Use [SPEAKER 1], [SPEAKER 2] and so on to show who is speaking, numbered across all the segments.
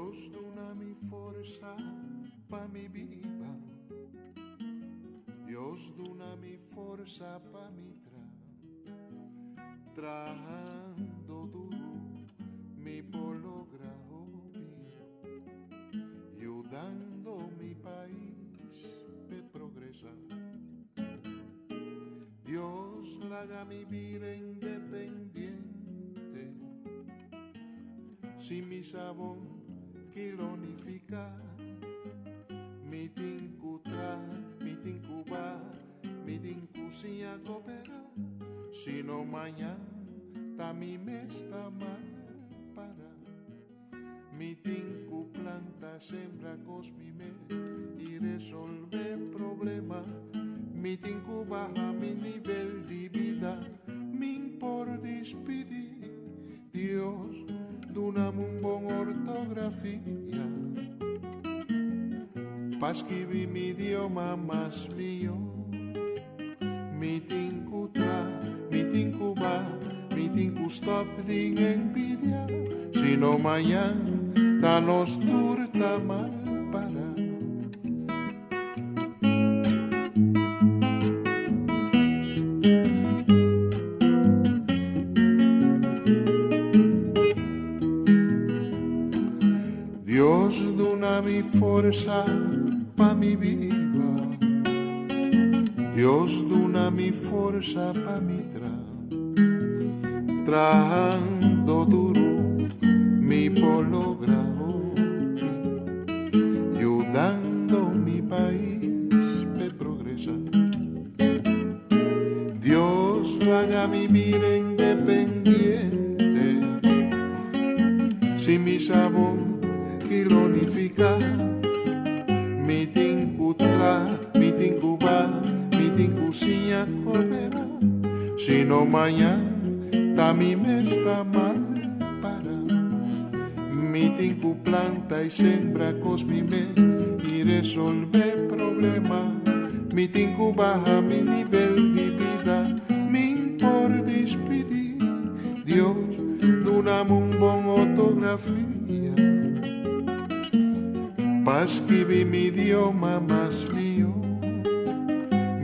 [SPEAKER 1] Dios duna mi forsa pa mi biba. Dios duna mi forsa pa mi tra. Trahando duro mi por logra hopi. Yudando mi pais pe progresa. Dios laga mi bira independiente. Si mi sabon kilonifica. Mi tin cu tra, mi tin cu ba, mi tin cu siña coopera. Sino mañan ta mi mes ta mal para. Mi tin cu planta, sembra cos mi mes y resolve problema. Mi tin cu baha mi nivel di bida, mi'n por dispidi. Dios, dunami un bon ortografia pa skibi mi idioma mas miho. Mi tin cu tra, mi tin cu ba, mi tin cu stop di envidia, sino mañan ta nos tur ta mal para. Dios duna mi forsa pa mi biba. Dios duna mi forsa pa mi tra. Trahando duro mi por logra hopi. Yudando mi pais pe progresa. Dios laga mi bira independiente. Si mi sabon kilonifica. Mi tin cu tra, mi tin cu ba, mi tin cu siña coopera. Sino mañan ta mi mes ta mal para. Mi tin cu planta y sembra cos mi mes y resolve problema. Mi tin cu baha mi nivel di bida, mi'n por dispidi. Dios, dunami un bon ortografia pa skibi mi idioma mas miho.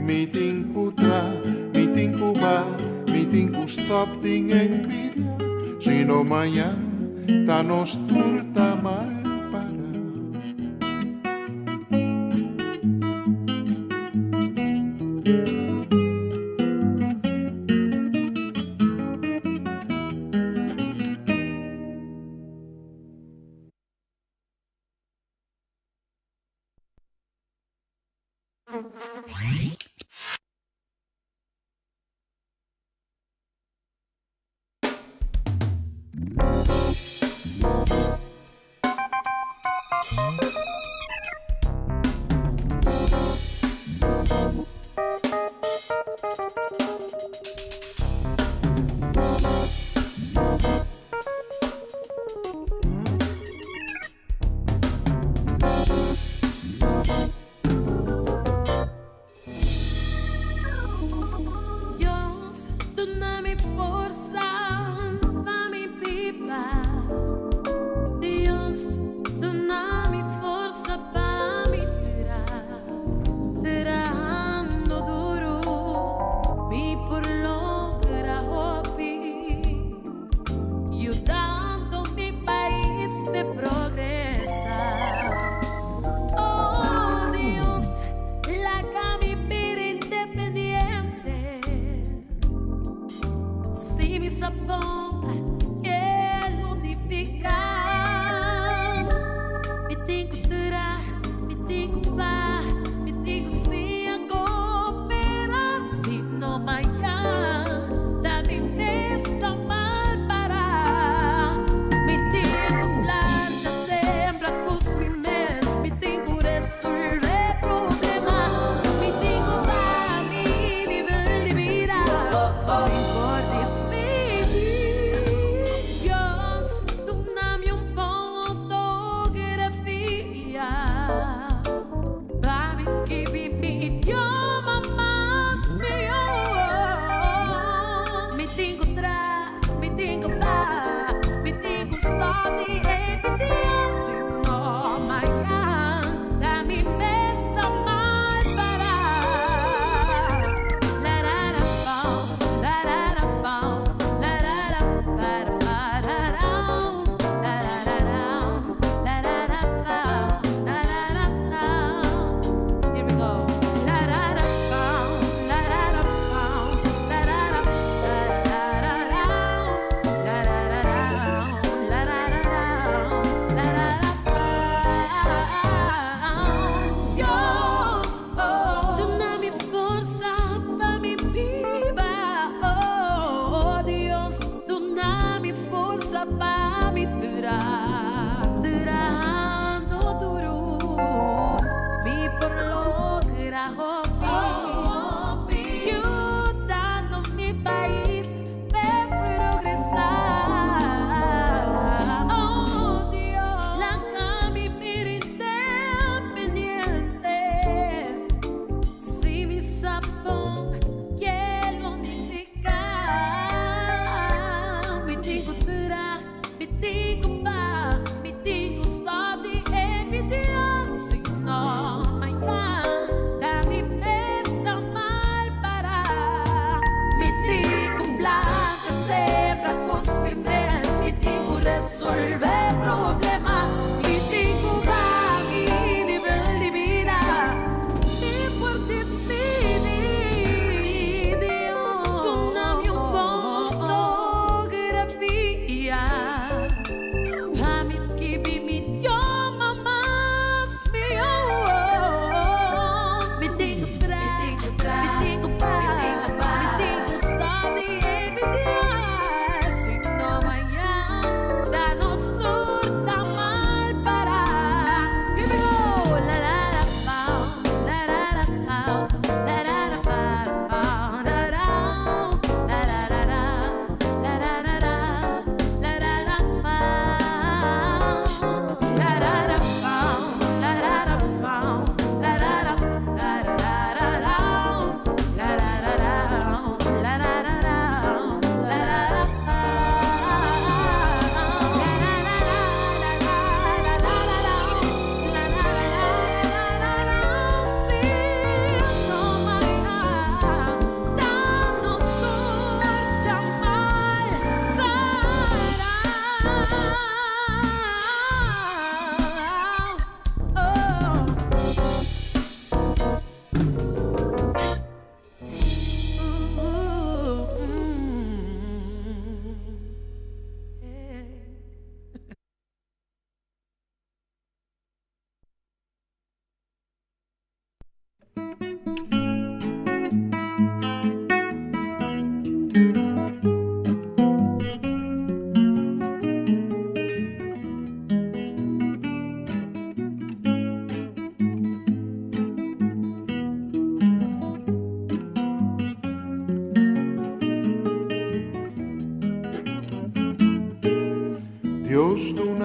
[SPEAKER 1] Mi tin cu tra, mi tin cu ba, mi tin cu stop di envidia, sino mañan ta nos tur ta mal para.
[SPEAKER 2] Dios, duna mi forsa pa mi biba. Dios, duna mi forsa.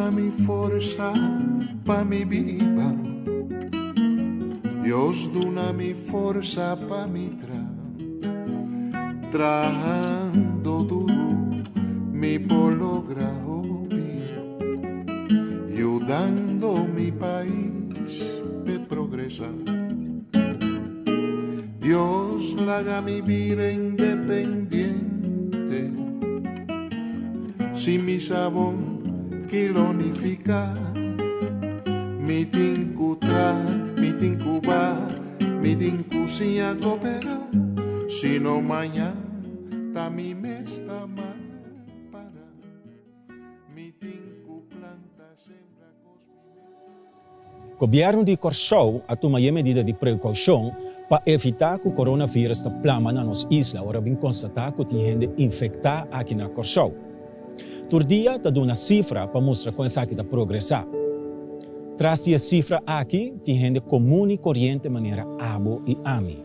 [SPEAKER 1] duna mi forsa pa mi biba. Dios duna mi forsa pa mi tra. Trahando duru mi por logra hopi. Yudando mi pais p'e progresa. Dios laga mi bira independiente. Si mi sa bon ki lo nifiká. Mi tin ku traha, mi tin ku baha, mi tin ku siña koperá. Si no mañan ta mi mes ta mal pará. Mi tin ku planta, sembra kos mi mes.
[SPEAKER 3] Gobièrnu di Kòrsou a tuma e medida di prekoushon pa evitá ku coronavirus ta plama na nos isla ora bin konstatá ku tin hende infektá aki na Kòrsou. Tur dia ta duna sifra pa mustra kon esaki ta progresá. Tras di e sifra aki tin hende komun i koriente manera abo i ami.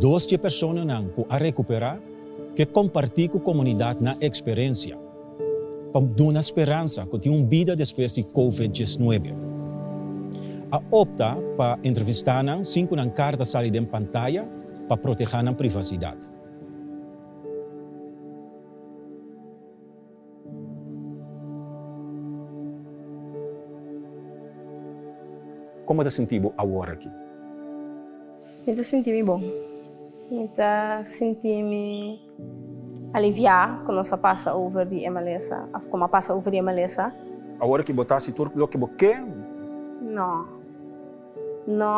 [SPEAKER 3] Dos di e personanan ku a rekuperá ke kompartí ku komunidat nan eksperensia pa duna speransa ku tin un bida despues di Covid 19. A opta pa entrevistá nan sin ku nan kar ta sali den pantaya pa protehá nan privasidat. Kon bo ta sinti bo awor aki?
[SPEAKER 4] Mi ta sinti mi bon. Mi ta sinti mi aliviá ku nos a pasa over di e malesa, òf ku mi a pasa over di e malesa.
[SPEAKER 3] Awor aki bo ta hasi tur loke bo ke?
[SPEAKER 4] No. No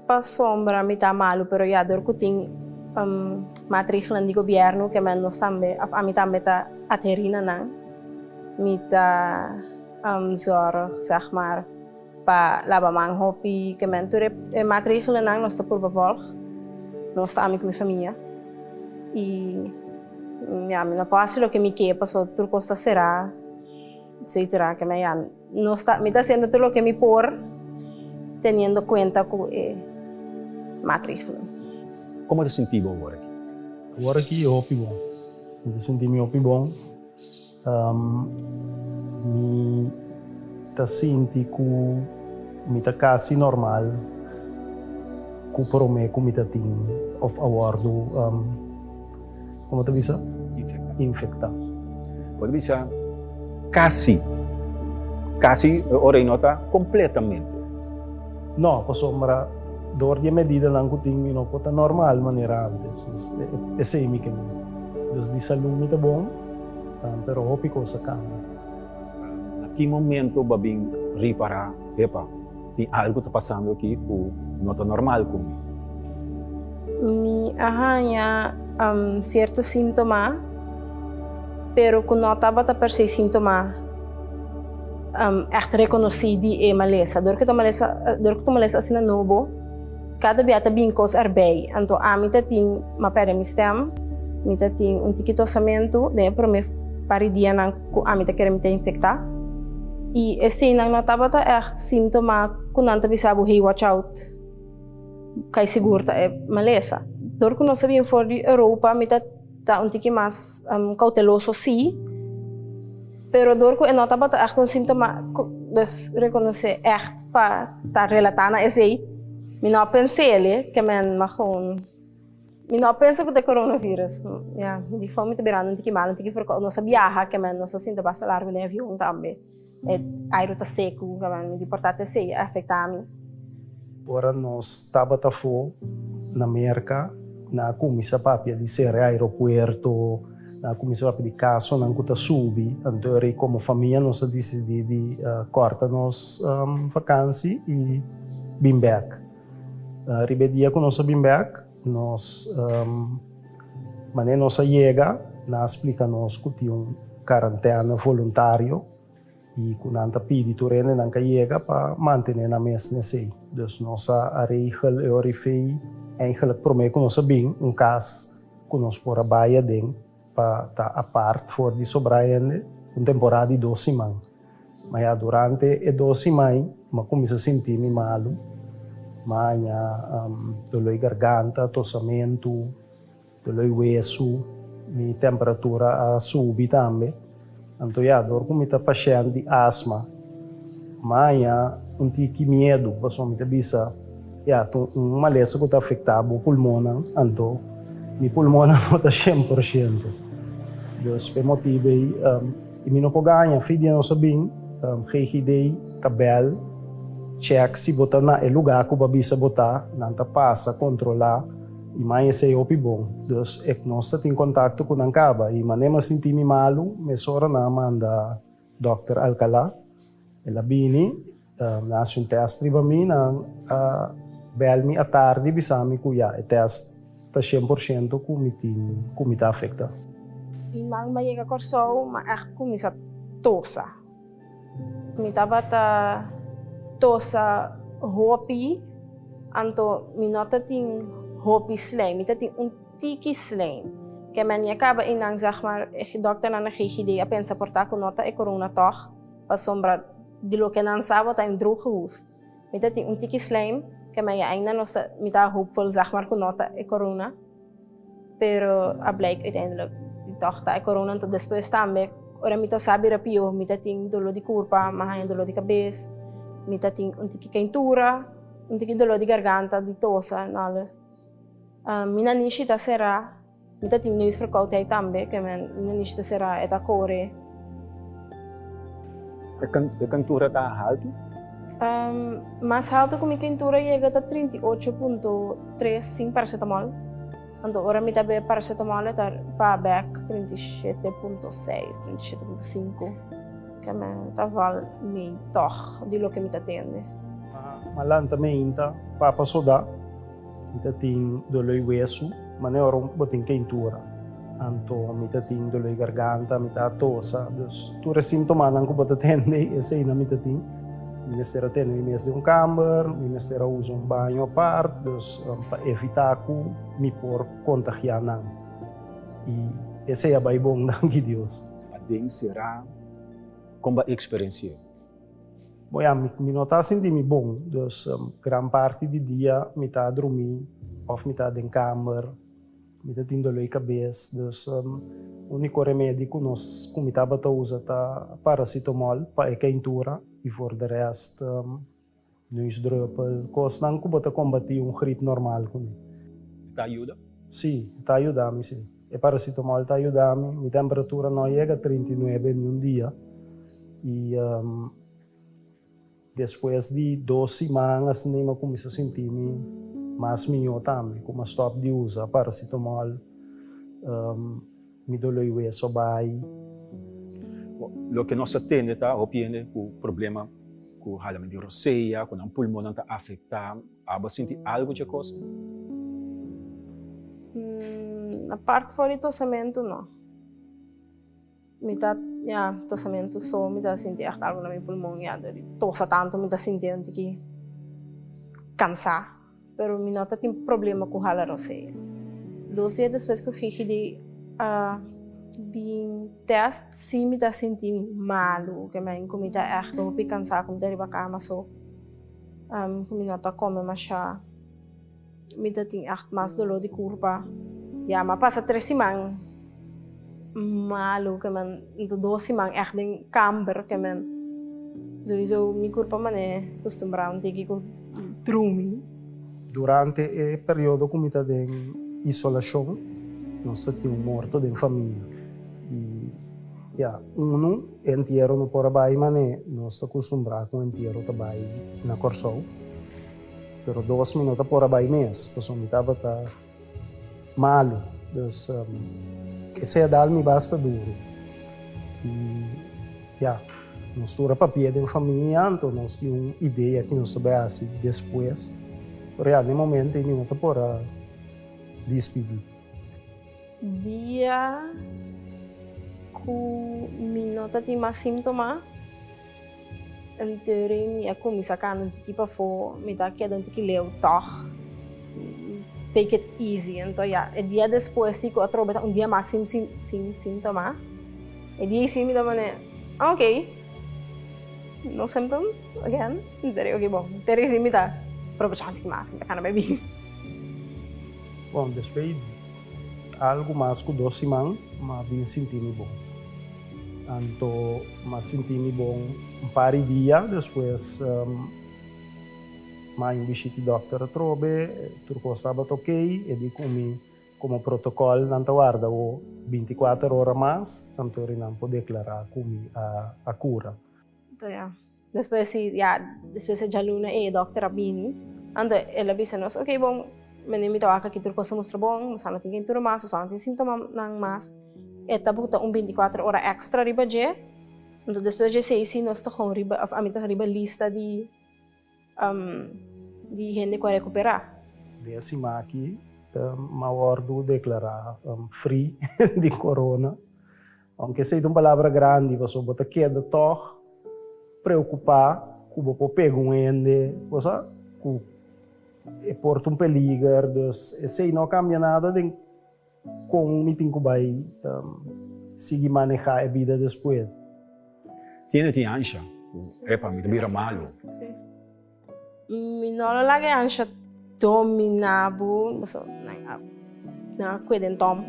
[SPEAKER 4] pasobra mi ta malu, pero ya dor ku tin maatregelan di gobièrnu ke men nos tambe, òf ami tambe ta adherí na nan, mi ta zòrg, zeg maar, pa laba man hopi, ke men tur e maatregelennan nos ta purba vòlg. Nos ta ami ku mi famia i ya mi no por hasi loke mi ke pasobra tur kos ta será, etcetera, ke men ya. Nos ta, mi ta haciendo tur loke mi por teniendo cuenta cu e maatregelnan.
[SPEAKER 3] Como ta sinti bo awor aki?
[SPEAKER 5] Awor aki hopi bon. Mi ta sinti mi hopi bon. Mi ta sinti cu mi ta casi normal cu prome cu mi ta tin of a wordo, como ta bisa?
[SPEAKER 3] Infecta.
[SPEAKER 5] Infecta.
[SPEAKER 3] Bo ta bisa casi, casi e ora ei no ta completamente.
[SPEAKER 5] No, pasobra door di e medidanan cu tin mi no por ta normal manera antes. Dus esey mi ke men. Dus di salud mi ta bon, pero hopi cos a cambia.
[SPEAKER 3] Na ki momento bo a bin ripara, epa, tin algo ta pasando aki cu no ta normal cu mi?
[SPEAKER 4] Mi a haña cierto síntoma, pero cu no tabata per se síntoma echt reconocí di e malesa. Dor cu ta malesa, dor cu ta malesa asina nobo, cada bia ta bin cos erbij. Anto ami ta tin, m'a perde mi stem, mi ta tin un tiki tosamento den e prome par di dianan cu ami ta kere mi ta infecta. Y eseinan no tabata echt síntoma cu nan ta bisa bo, hey, watch out. Kai sigur ta e malesa. Dor ku nos a bin for di Europa mi ta ta un tiki mas kouteloso si, pero dor ku e no tabata ègt un síntoma ku dus rekonosé ègt pa ta relatá na esei, mi no a pens'é ke men mas gewoon mi no a pensa ku ta e coronavirus. Ya, mi di gewoon mi ta birando un tiki mal, un tiki verkoud. Nos a biaha ke men nos a sinta basta largu den avion tambe. E airu ta seku, mi di por ta esei a afektá mi.
[SPEAKER 5] Ora nos tabata afó na Merka, nan a kuminsá papia di sera e aeropuerto, nan a kuminsá papia di kasonan ku ta subi. Anto ora ei komo famia nos a disidí di kòrta nos vakansi i bin bèk. Riba e dia ku nos a bin bèk, nos manera nos a yega, nan a splika nos ku tin un karantèna voluntario i ku nan ta pidi tur hendenan ka yega pa mantené nan mes nesei. Dus nos a regel e ora ei eigenlijk promé ku nos a bin un kas ku nos por a bai aden pa ta apart for di sobra hende un temporada di dos siman. Ma ya durante e dos siman mi a kuminsá sinti mi malu. Mi a haña doló di garganta, tosamentu, doló di wesu, mi temperatura a subi tambe. Anto ya, dor ku mi ta pashènt di asma, m'a haña un tiki miedu, pasobra mi ta bisa, ya, ta un malesa ku ta afektá bo pulmonnan, anto mi pulmonnan no ta 100%. Dus p'e motibu ei, i mi no por gaña. Fi dia nos a bin, GGD ta bèl, chèk si bo ta na e lugá ku bo a bisa bo ta, nan ta pasa kontrolá. I mai esei hopi bon. Dus ek nos ta tin kontakto ku nan kaba i manera mi a sinti mi malu, mesora nan a manda dòkter Alcalá. El a bini, nan a hasi un tèst riba mi, nan a bèl mi atardi bisa mi ku ya, e tèst ta 100% ku mi tin, ku mi ta afektá.
[SPEAKER 4] I man mi a yega Kòrsou, mi a ègt kuminsá tosa. Mi tabata tosa hopi, anto mi no ta tin hopi slijm, mi ta tin un tiki slijm. Ke men ya kaba einan zeg maar, e dokternan na GGD a pensa por ta ku no ta e corona tòg, pasobra di loke nan sa bo ta in droge hoest. Mi ta tin un tiki slijm, ke men ya ainda nos ta, mi ta hopeful zeg maar ku no ta e corona. Pero a blijk uiteindelijk di tòg ta e corona. Anto despues tambe ora mi ta sa bira pio mi ta tin doló di kurpa, mi a haña doló di kabes, mi ta tin un tiki keintura, un tiki doló di garganta, di tosa en alles. Mi nanishi ta será, mi ta tin neusverkoudheid tambe, ke men mi nanishi ta será, e ta kore.
[SPEAKER 3] E keintura ta haltu?
[SPEAKER 4] Mas haltu ku mi keintura yega ta 38.3 sin paracetamol. Anto ora mi ta bebe paracetamol e ta pa bek 37.6, 37.5. Ke men ta val mi tòg di loke mi ta tende.
[SPEAKER 5] Ma lanta meinta papa soda. Mi ta tin doloi wesu, mane ora bo tin keintura. Anto mi ta tin doloi garganta, mi ta tosa. Dus tur e sintomanan ku bo ta tende, eseinan mi ta tin. Mi mester a tene mi mes den un kamber, mi mester a usa un baño apart, dus pa evitá ku mi por kontagiá nan. I esei a bai bon, danki Dios.
[SPEAKER 3] Paden será? Kon bo a eksperensi'é?
[SPEAKER 5] Bo ya, mi no ta sinti mi bon, dus gran parti di dia mi ta drumí òf mi ta den kamer, mi ta tin doló di kabes, dus úniko remedi ku nos ku mi tabata usa ta paracetamol pa e keintura i for de rèst neusdruppel, kosnan ku bo ta kombatí un grip normal kuné.
[SPEAKER 3] E ta yuda?
[SPEAKER 5] Sí, e ta yuda mi, sí. E paracetamol ta yuda mi, mi temperatura no a yega 39 niun dia. I despues di dos siman asina mi a kuminsá sinti mi mas mihó tambe, ku mi a stòp di usa paracetamol, mi doló i weso a bai.
[SPEAKER 3] Loke nos a tende ta hopi hende ku problema ku halament di rosea, ku nan pulmonnan ta afektá. Abo a sinti algu dje kos?
[SPEAKER 4] Apart for di tosamentu no. Mi ta, ya, tosamentu so mi ta sinti ègt algu na mi pulmon, ya, di tosa tantu mi ta sinti un tiki kansá, pero mi no ta tin problema ku hala rosea. Dos dia despues ku Gigi di a bin tèst, sí mi ta sinti malu, ke men ku mi ta ègt hopi kansá, ku mi ta riba kama so, ku mi no ta kome mashá. Mi ta tin ègt mas doló di kurpa. Ya, mi a pasa tres siman malu ke men, dos siman ègt den kamber ke men. Souiso mi kurpa manera kustumbrá un tiki ku drumi.
[SPEAKER 5] Durante e periodo ku mi ta den isolashon, nos ta tin un morto den famia. I ya, unu, e entiero no por a bai manera nos ta kustumbrá ku entiero ta bai na Kòrsou. Pero dos mi no ta por a bai mes, pasobra mi tabata malu. Dus esei a dal mi basta duru. I ya, nos tur a papia den famia, anto nos tin un idea ki nos ta bai hasi despues. Pero ya, den momento ei mi no ta por a dispidí.
[SPEAKER 4] Dia ku mi no ta tin mas síntoma. Antori mi a kuminsá kanta un tiki pafó, mi ta keda un tiki leu tòg. Take it easy. Anto ya, e dia despues si ku atrobe ta un dia mas sin sin síntoma. E dia ei si mi ta pone, ah ok, no symptoms again. Antori ok bon, antori si mi ta probechá un tiki mas, mi ta kana bai bin.
[SPEAKER 5] Bon, despues algu mas ku dos siman, mi a bin sinti mi bon. Anto m'a sinti mi bon un par di dia, despues m'a un bishita di dòkter atrobe, tur kos tabata okey, e di ku mi komo protokòl nan ta warda bo 24 ora mas, anto ri nan por deklará ku mi a kura.
[SPEAKER 4] Anto ya, despues si ya, despues e djaluna ei e dòkter a bini, anto el a bisa nos, okey bon, mende mi ta wak aki tur kos ta mustra bon, boso no tin kentura mas, boso no tin simptomanan mas. E ta buta un 24 ora extra riba dje. Anto despues dje esei si nos ta gewoon riba, of ami ta riba lista di um, di hende ku a rekuperá.
[SPEAKER 5] Den e siman aki m'a wòrdu deklará free di corona. Aunke esei ta un palabra grandi pasobra bo ta keda tòg preokupá ku bo por pega un hende, bo sa, ku e por ta un peliger. Dus esei no a kambia nada den Kon mi tin ku bai sigui manehá e bida despues?
[SPEAKER 3] Tiene tin ansha ku epa mi ta bira malu.
[SPEAKER 4] Mi no lo laga e ansha dominá bo, pasobra nan a nan a kue den tòm.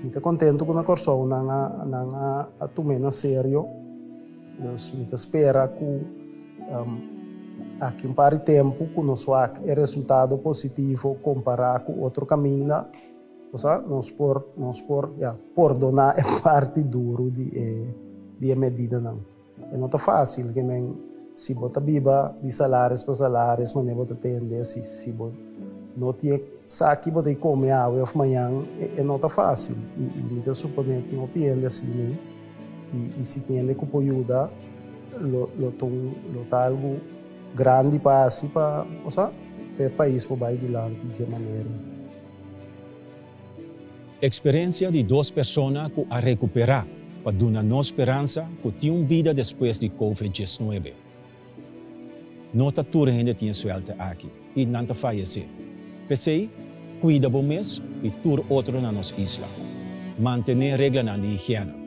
[SPEAKER 5] Mi ta kontentu ku na Kòrsou nan a nan a tum'é na serio. Dus mi ta spera ku aki un par di tempu ku nos wak e resultado positivo kompará ku otro kaminda, osea nos por nos por ya pordoná e parti duru di e di e medidanan. E no ta fásil ke men si bo ta biba di salaris pa salaris manera bo ta tende si si bo no tin e sa ki bo ta kome awe òf mañan e no ta fásil i mi ta suponé tin hopi hende asina. I si tin hende ku por yuda, lo lo ta un lo ta algu grandi pa hasi pa osea pa e pais por bai dilanti dje manera.
[SPEAKER 3] Eksperensia di dos persona ku a rekuperá pa duna nos speransa ku tin un bida despues di Covid 19. No ta tur hende tin e suèlte aki i nan ta fayesé. P'esei, kuida bo mes i tur otro na nos isla. Mantené reglanan di higiena.